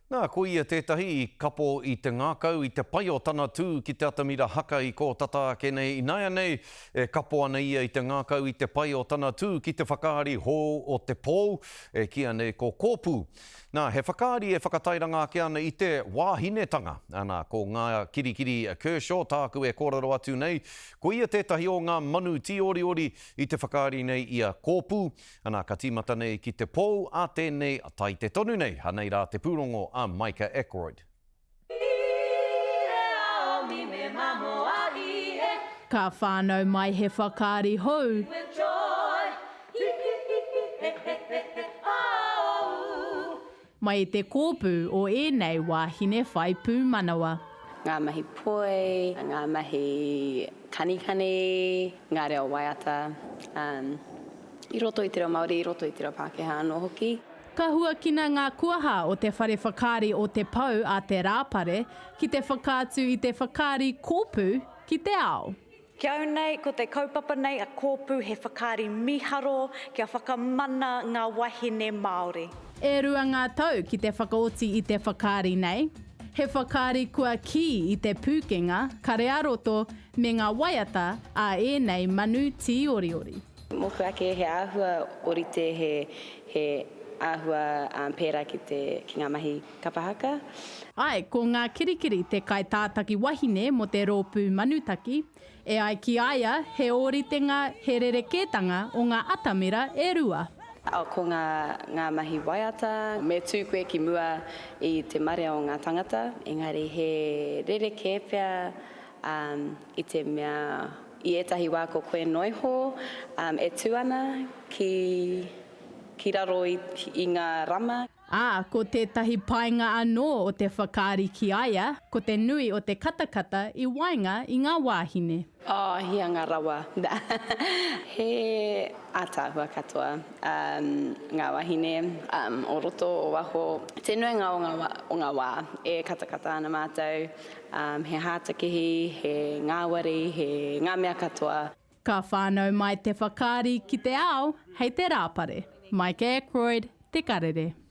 Nā, ko ia tētahi i kapo i te ngākau i te pai o tana tū ki te atamira haka i kō tata ake nei. Ināianei, e kapo ana ia i te ngākau i te pai o tana tū ki te whakaari hou o te pou, e kīia nei ko Kōpū. Nā, he whakaari e whakatairanga ake ana i te wāhinetanga. Ana, ko Ngā Kirikiri Kershaw tāku e kōrero atu nei, ko ia tētahi o ngā manu tīoriori i te whakaari nei i a Kōpū. Ana, ka tīmata nei ki te pou a tēnei taite tonu nei. Anei rā te pūrongo a Micah Ackroyd. Ka whānau mai he whakaari hou. Mai i te kōpū o ēnei wāhine whai pūmanawa. Ngā mahi poi, ngā mahi kanikani, ngā reo waiata, i roto i te reo Māori, i roto i te reo Pākehā anō hoki. Ka huakina ngā kuaha o te whare whakaari o Te Pou a Te Rāpare ki te whakaatu i te whakaari kōpū ki te ao. Ki au nei, ko te kaupapa nei a Kōpū he whakaari miharo kia whakamana ngā wahine Māori. E rua ngā tau ki te whakaoti i te whakaari nei. He whakaari kua kī i te pūkenga, kare ā-roto, me ngā waiata a ēnei manu tīoriori. Mōku ake he āhua orite he he āhua pērā ki te ki ngā mahi kapa haka. Āe, ko Ngā Kirikiri te kaitātaki wahine mō te rōpū Manutaki. E ai ki a ia, he ōritenga, he rerekētanga o ngā atamira e rua. Ko ngā ngā mahi waiata, me tū koe ki mua i te marea o ngā tangata, engari he rerekē pea i te mea i ētahi wā ko koe noiho e tū ana ki ki raro i i ngā rama. Ā, ko tētahi painga anō o te whakaari ki a ia, ko te nui o te katakata i waenga i ngā wāhine. Oh, hianga rawa. He ātaahua katoa ngā wāhine o roto, o waho. Te nuinga o ngā wā e katakata ana mātou, he hātakihi, he ngāwari, he ngā mea katoa. Ka whānau mai te whakaari ki te ao hei te Rāpare. Mike Ackroyd, Te Karere.